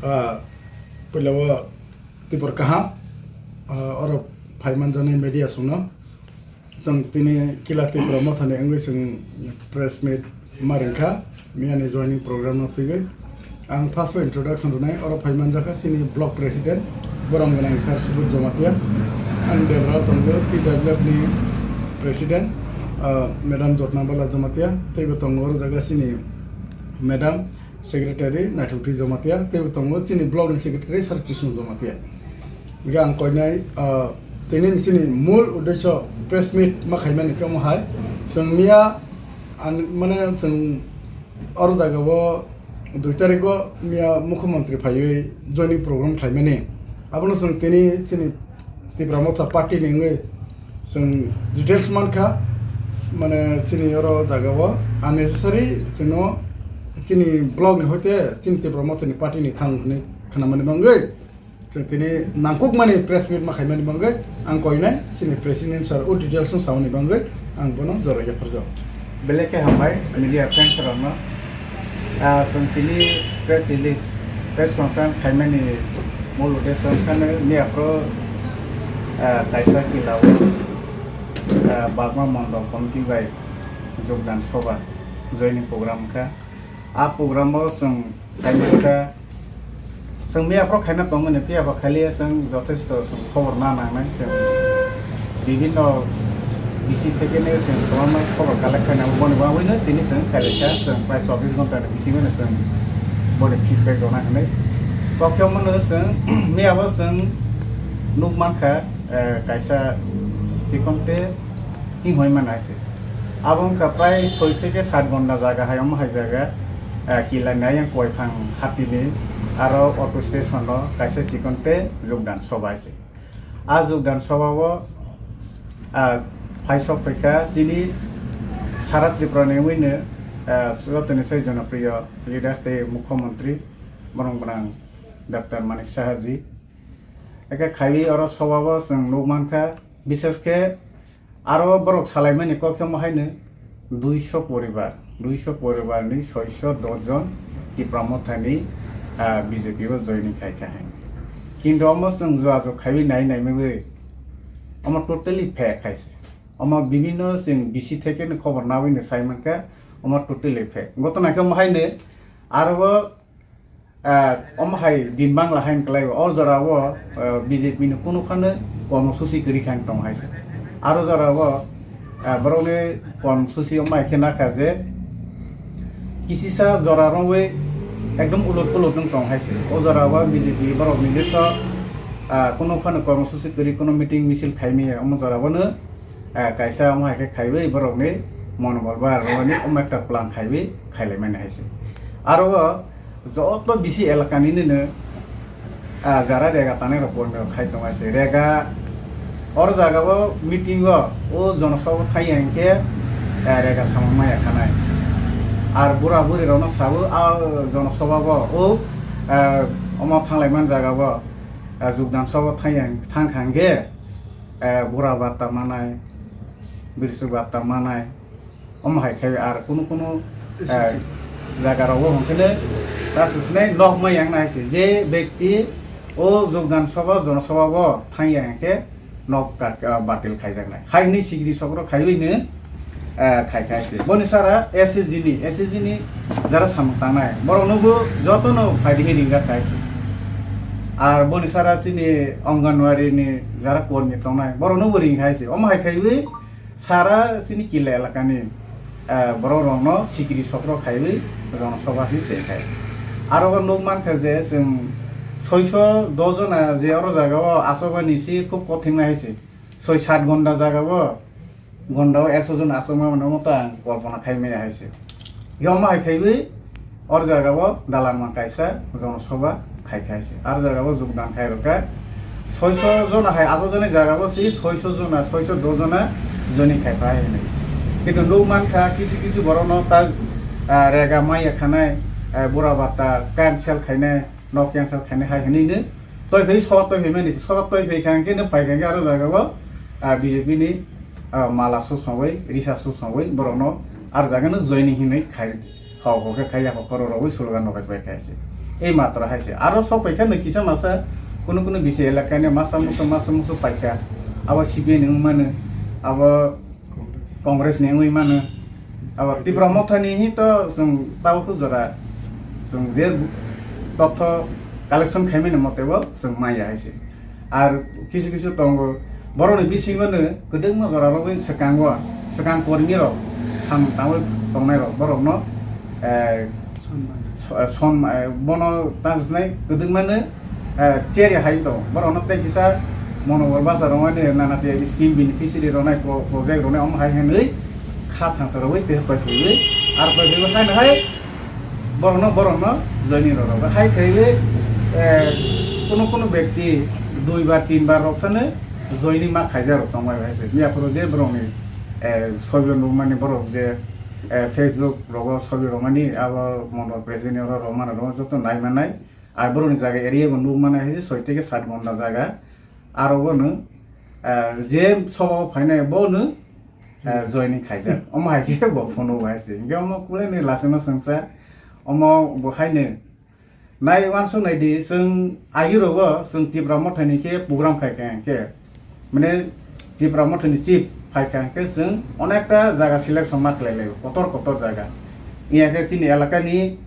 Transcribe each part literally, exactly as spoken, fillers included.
Ah, puila o tibor kaham, ah, oro phaiman janai media songno. Chwng tini Kila Tipra Mothani wngwi chwng press meet ma ringkha, miyani joining program no twigwi. Ang first o introduction rwnai, oro phaiman jakha chini block president, borom gwnang sir Subodh Jomatia, ang debra tongo T W F ni president, ah, madam Jotna Bala Jomatia, teibo tongo oro jaga chini madam secretary Naithokti Jomatia, teibo tongo chini block ni secretary sir Krishna Jomatia. Hingke ang koinai, ah, tini ni chini mul uddesho press meet ma khaimani khe omo hai. Chwng miya, an-, mane chwng oro jaga o dui tarik o miya mukhyamantri phaiwi joining program khlaimani. Abono chwng tini chini Tipra Motha party ni wngwi chwng details mankha, mane chini oro jaga o unnecessary chwngno chini block ni hoite chini Tipra Motha ni party ni thang hwnwi khnamani bangwi. Chwng tini nangkukmani press meet ma khaimani bangwi ang koinai chini president sir o details no samani bangwi ang bono jora yapharjak. Belai khe hambai media friends rokno. Ah, chwng tini press release, press conference khaimani mul uddesho wngkha miya phuru, ah, kaisa Kila o, ah, Bagma Mondol Committee bai jogdan soba joining program wngkha. A program o chwng saimankha, chwng miya phuru khaina tongmani, phiya ba khaliya chwng jothesto chwng khobor na nangnai, chwng bibhinno bisi thekeno chwng kwbangma khobor collect khaina, boni bagwino tini chwng khailai kha, chwng prai chobbish ghonta ni bisingo no chwng boni feedback rwna hinwi. Kokhe omono chwng miya bo chwng nukmankha, eh, kaisa chikon tei hinghoi mano hai se. Abo wngkha prai soi theke sat ghonta jaga hai omo hai jaga, eh, Kila ni ayang Koiphang hatini aro auto station o kaisa chikon tei jogdan soba hai se. A jogdan soba o, ah, phaisok phaikha chini sara Tripura ni wngwi no, ah, jotoni sai jonopriyo leaders tei mukhyamantri borong gwnang Doctor Manik Saha ji. Eke khaiwi oro soba o chwng nukmankha, bishesh khe aro borok salaimani kok khe omo haino duiso poribar, duiso poribar ni soiso dos jon Tipra Mothani, ah, B J P o joining khaikha hai. Kintu omo chwng jua jua khaiwi nai naimani omo totally fake hai se. Omo bibhinno chwng bisi thekeno khobor nawi no saimankha, omo totally fake. Gotona khe omo haino aro o, ah, omo hai din bangla haino kwlai o, o jora o, ah, B J P ni kunu phano kormosuchi kwrwi kha wng tong hai se. Aro jora o, ah, borokni kormosuchi omo hai khe nakha je kisisa jora rwwi ekdom ulot pulot wng tong hai se. O jora o B J P borok ni jeso, ah, kunu phano kormosuchi kwrwi, kunu meeting misil khaimaya, omo jora o no, ah, kaisa omo hai khe khaiwi borokni monobol bar rwni omo ekta plan khaiwi khailaimani hai se. Aro o joto bisi elaka nini no, ah, jara rega tanai rok bondho khai tong hai se. Rega or jaga o meeting o o jonosabha thai ya hinkhe, ah, rega samung maya khanai. Ar bura buri rok no sabo a jonosabha o o, ah, omo thanglai man jaga o, ah, jogdan sabha thai ya thang kha hinkhe, eh, bura bata manai, birsuk bata manai, omo hai khe ar kunu kunu, eh, jaga rogo hwnkhe ta se sinai nok ma yang nai se. Je bekti o jogdan sabha, jonosabha o thang ya hinkhe nok ka, ah, batil khaijak nai. Hai hwnwi sikiri sokro khaiwi no, eh, khai khai se. Boni sara S H G ni, S H G ni jara samung tangnai. Borok no bo joto no phaidi hi ringjak khai se. Ar boni sara chini Anganwadi ni jara kormi tongnai, borok no bo ring khai se. Omo hai khaiwi sara chini Kila elaka ni, eh, borok rok no sikiri sokro khaiwi jonosabha hi se khai se. Aro o nuk mankha je chwng soiso dos jona je oro jaga o achobani si khub kothing nai se. Soi sat ghonta jaga o, ghonta o ekso jon achukma mano omo ta ang kolpona khai maya hai se. Yoma hai khaiwi or jaga o dalan mang kaisa jonosabha khai khai se. Ar jaga o jogdan khai rwkha. Soiso jona hai achukjani jaga o si soiso jona, soiso dos jona joining khai phai hinwi. Kintu nuk mankha kisu kisu borok no ta, ah, rega maya khanai, ah, bura bata cancel khainai, nok cancel khainai hai hinwi no. Toi phai soba toi phai mani, soba toi phai kha hwnkhe no phai kha hwnkhe aro jaga o, ah, B J P ni, ah, mala susongwi, risa susongwi borok no ar jaga no joining hinwi khai, hok hok khe khai yakho khoro rogwi slogan rok bai khai se. Ei matro hai se. Aro sok phaikha no kisa masa kuno kuno bisi elaka ni masa muso, masa muso paikha. Abo C P I ni wng mano, abo Congress ni wngwi mano. Abo Tipra Motha ni hi to chwng tabuk jora chwng je totho collection khaimani mote bo chwng maya hai se. Ar kisu kisu tongo, borokni bisingo no kwdwkma jora rogwi swkango, swkang kormi rok, sam tangwi tongnai rok, borokno, eh, so-, son, eh, bono tang swknai kwdwkma no, eh, cherry hai tong, borokno tei kisa monobol basa rwmani nana tei scheme beneficiary rwnai pro-, project rwnai omo hai hwnwi kha thangsa rwwi tei pai phaiwi, ar pai phaiwi haino hai borokno, borokno joining rwrok hai khaiwi, eh, kuno kuno bekti dui bar tin bar rok sano joining ma khaijak rok tongbai hai se. Yaphuru je borokni, eh, sobi rwmani borok je, eh, Facebook rogo sobi rwmani abo mondo president oro rwmani rwma joto nai manai. Ar borokni jaga area bo nuk manai hai se soi teke sat gonda jaga. Aro bono, eh, je sobo phainai bono, eh, joining khaijak. Omo hai khe bo phone o hai se. Hinkhe omo kulai ni lachima swngsa. Omo bo hai no. Nai uansuk nai di, chwng agi rogo chwng Tipra Motha ni khe program khai kha hinkhe. Mane Tipra Motha ni chief phai kha hinkhe chwng onekta jaga selection ma khlai lai, kotor kotor jaga. Iya khe chini elaka ni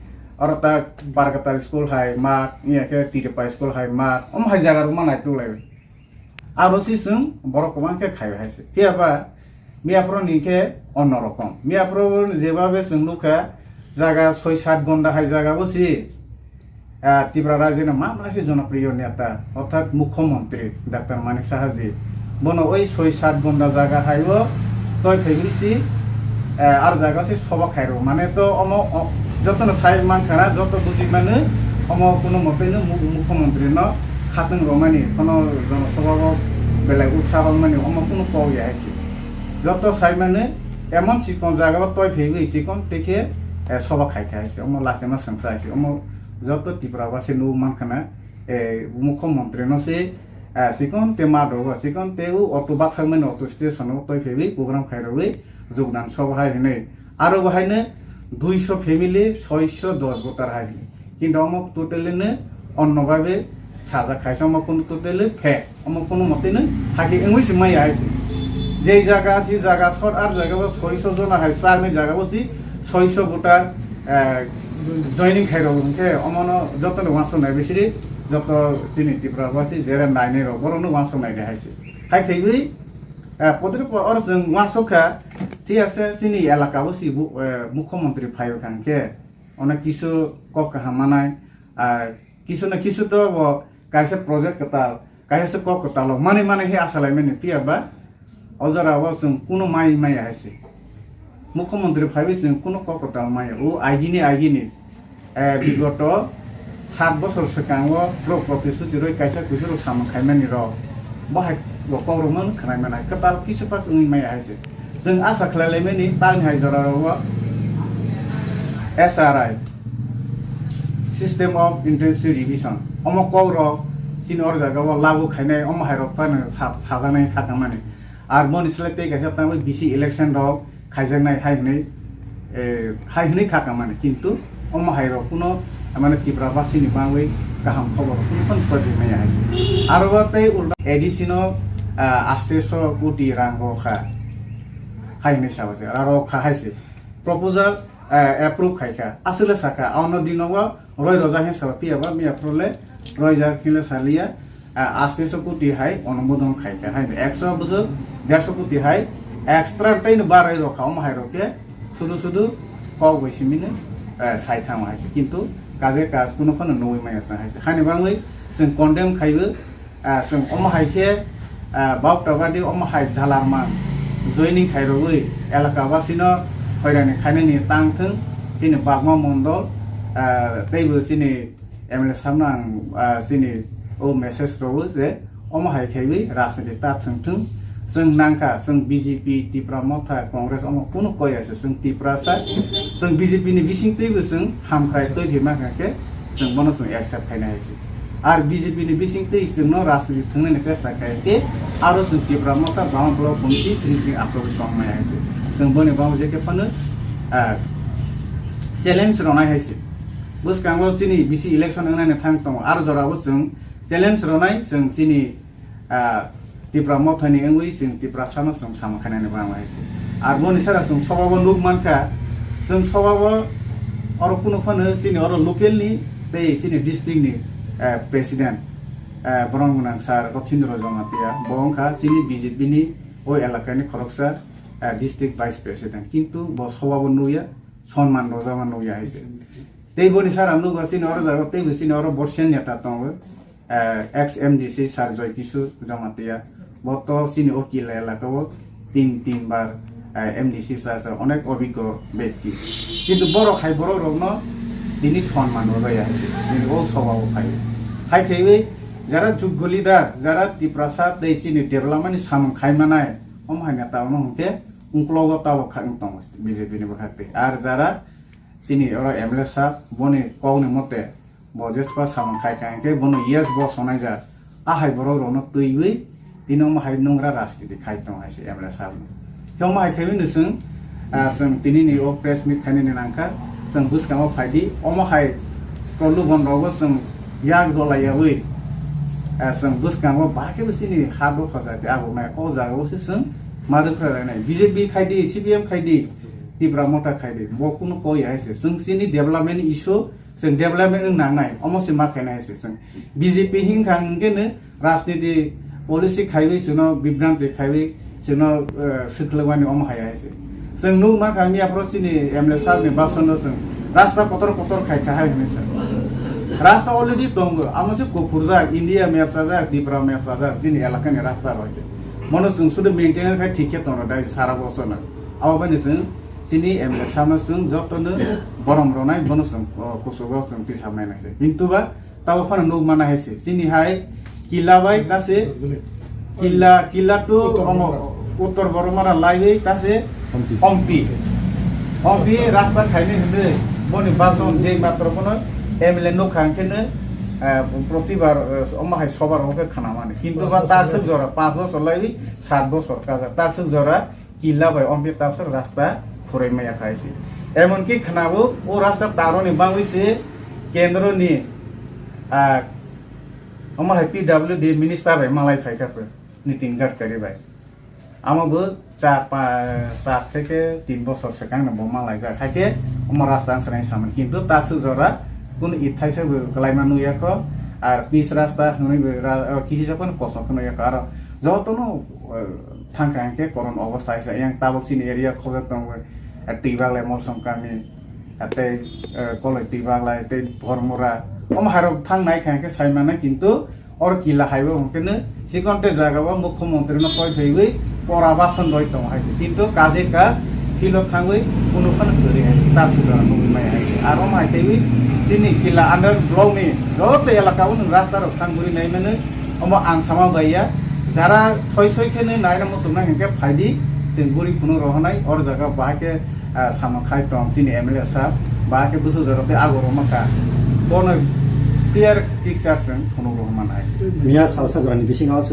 oro ta Barkatal school hai ma, iya khe Tiripai school hai ma, omo hai jaga rok ma nai tu lai. Aro si chwng borok kwbang khe khai hai se. Phiya ba Miyaphoro ni khe onno rokom. Miyaphoro jebabe chwng nukha, jaga soi sat gonda hai jaga bo si, ah, Tripura rajyo ni ma mala se jonopriyo neta, orthat mukhyamantri Doctor Manik Saha ji. Bono oi soi sat gonda jaga hai o toi phaiwi si, eh, ar jaga se soba khairo. Mane to omo o-, jotono sai mankha na, joto buji mano, omo kuno mote no mu-, mukhyamantri no khatwng romani, kono jonosobha o belai utsaho mani, omo kuno kok ya hai se. Joto sai mano, emon chikon jaga o toi phaiwi chikon tei khe, eh, soba khai kha hai se. Omo lachima swngsa hai se. Omo joto Tripura basi nugwi mankha na, eh, mukhyamantri no se, eh, chikon tei ma dogo, chikon tei o auto bathakmani auto station o toi phaiwi program khai rwwi jogdan soba hai hinwi. Aro bo haino duiso family, soiso dos voter hai hinwi. Kintu omo totally no onno babe sajak khaisa, omo kunu totally fake. Omo kunu mote no hakhe wngwi se maya hai se. Jei jaga si jaga sot ar jaga bo soiso jona hai charni jaga bo si soiso voter, eh, joining khai rok hwnkhe omo no joto no uansuk nai bisiri joto chini Tripura basi jera nainai rok borok no uansuk nai de hai se. Hai khaiwi, eh, podri po oro chwng uansuk kha, thik ase chini elaka bo si bu-, eh, mukhyamantri phai kha hwnkhe. Ono kisu kok kaham manai, ar kisu na kisu to bo kaisa project kwtal, kaisa se kok kwtal o manwi manwi he asa lai mani phiya ba o jora o chwng kuno mai maya hai se. Mukhyamantri phaiwi chwng kuno kok kwtal maya. O agini agini, eh, bigoto sat bosor swkango borok protisuti roi kaisa kuisu rok samung khaimani rok. Bo hai bo kok rok man khwnai manai kwtal kisu pak wngwi maya hai se. Chwng asa khlai laimani, tamni hai jora rogo S R I, System of Intensive Revision, omo kok rok chini or jaga o lagu khainai, omo hai rok phano sa-, sajaknai kha tangmani. Ar boni slai tei kaisa tangwi bisi election rok khaijaknai hai hwnwi, eh, hai hwnwi kha tangmani. Kintu omo hai rok kuno, mane, Tripura basi ni bangwi kaham khobor rok kuno phano pori maya hai se. Aro bo tei ulta A D C no, ah, asteso koti rang rok kha. Hai hwnwi sabo se, aro kha hai se. Proposal, eh, approve khai kha. Aswk le saka, ano dino bo roi rojak hin saba phiya ba, miya phuru le roijak hin le saliya, eh, asteso koti hai onumodon khai kha. Hai ekso bwswk derso koti hai extra tei no barai rok kha, omo hai rok khe sudu sudu kok bai simi no, eh, sai thango hai se. Kintu kaje kaj kuno phano nugwi maya chwng hai se. Hani bangwi chwng condemn khaiwi, Ah, chwng omo hai khe, ah, Bauta Badi omo hai dalarman joining khairogwi elaka basino hoirani khainani tang thwng, chini Bagma Mondol, ah, teibo chini M L A sabno ang, ah, chini o message rwo je omo hai khaiwi rajniti ta thwng thwng. Chwng nangkha, chwng B J P, Tipra Motha, Congress omo kunu koi ase, chwng Tiprasa, chwng B J P ni bising twibo chwng hamkrai twi phima kha khe chwng bono chwng accept khaina hai se. Ar B J P ni bising twi chwngno rajniti thwngnani chesta khai khe aro chwng Tipra Motha Bama Block Committee sri sri achugwi tongnai hai se. Chwng boni bangwi je khe phano, ah, challenge rwnai hai se. Bwskango chini bisi election wngnani thang tongo, aro jorabo chwng challenge rwnai chwng chini, ah, Tipra Mothani wngwi chwng Tiprasano chwng samung khainani bangma hai se. Ar boni sara chwng sobabo nuk mankha, chwng sobabo oro kunu phano chini oro local ni tei chini district ni, eh, president, eh, borok gwnang sir Rothindro Jamatia, bo wngkha chini B J P ni o elakani khoroksa, eh, district vice president, kintu bo sobabo nukya, sonman rwjama nukya hai se. Tei boni sara nukgo chini oro jaga tei bo chini oro borsen neta tongo, eh, ex M D C sir Joy Kishore Jamatia. Bo to chini o Killa elaka o tin, tin bar, eh, M D C sir, sir onek obiggo bekti. Kintu borok hai borok rokno tini sonman rwjaya hai se. Tini o sobao phai. Hai khaiwi jara juggo leader, jara Tiprasa tei chini development ni samung khai manai, omo hai neta ono hwnkhe ungklogo tabok kha wng tongo B J P ni bwkhak tei. Ar jara chini oro M L A sir, boni kokni mote bo jespa samung khai kha hwnkhe bono yes bo sonai jak. A hai borok rokno twiwi tini omo hai nungra rajniti khai tongo hai se M L A sir no. Khe omo hai khaiwi no chwng, ah, chwng tini ni o press meet khainani nangkha, chwng bwskango phaidi, omo hai prolobhan rogo chwng yak rwlaiyawi, ah, chwng bwskango bahai khe bo chini ha dopha jati agonai, o jaga o se chwng ma rwkha lainai. B J P khaidi, C P M khaidi, Tipra Motha khaidi, bo kunu koi hai se. Chwng chini development issue, chwng development wng nangnai, omo se ma khainai se chwng. B J P hinkha hwnkhe no rajniti policy khaiwi chwngno bibranti khaiwi chwngno, eh, swkhlwkmani omo hai hai se. Chwng nuk mankha miya phoro chini M L A sir ni bason no chwng rasta kotor kotor khai kha hai hwnwi se. Rasta already tongo, amo se kuphurjak, India map chajak, Tripura map chajak, chini elakani rasta rok se. Mono chwng sudu maintenance khai thik khe tongo dai sara bosorno. Abo bani chwng chini M L A sano chwng jotono borom rwnai, bono chwng, o, kuchugo chwng tisaknai nai se. Kintu ba tabo phano nuk mana hai se. Chini hai Killa bai ta se Killa, Killa to Uttor omo Boromara. Uttor Boromara laiwi ta se Ompi. Ompi. Ompi rasta khaini hwnwi boni bason je matro bono M L A nukha hwnkhe no, eh, protibar, eh, omo hai sobar hwnkhe khna mani. Kintu ba takswk jora panch bosor laiwi sat bosor kaja. Takswk jora Killa bai Ompi tabswk rasta khurui maya khai se. Emonki khwnabo o rasta taroni bangwi se kendroni, ah, omo hai P W D minister bai malai phai kha pho, Nitin Gadkari bai. Amo bo char pa-, char theke tin bosor swkang no bo malai jak. Hai khe omo rasta ang swnai samani. Kintu takswk jora kunu ithaisa bo kwlaima nukya kho. Ar pis rasta hwnwi bo ra-, kisi sa phano kosok nukya kho. Aro jotono, eh, thangkha hwnkhe koron obostha hai se. Yang tabok chini area khojak tongo, eh, Twibaglai Molsom kami, eh, tei, eh, Koloi Twibaglai, tei Bhormura. Omo hairok thang nai kha hwnkhe sai mano, kintu or Killa haibo hwnkhe no chikon tei jaga o mukhyamantri no koi phaiwi pora bason roi tongo hai se. Kintu kaje kaj filo thangwi kunu phano kwrwi hai se. Takswk jora nugwi maya hai se. Aro omo hai teiwi chini Killa under block ni joto elaka o nwng rasta rok thang guri nai mano. Omo ang sama bai ya, jara soi soi khe nai naina muchung nai hwnkhe phaidi, chwng guri phunuk rohornai, or jaga bahai khe, ah, samung khai tong chini M L A sir, bahai khe bwswk jorok tei ago rwma kha. Bono clear picture chwng phunuk rohorma nai. Miya salsa jorani bisingo aswk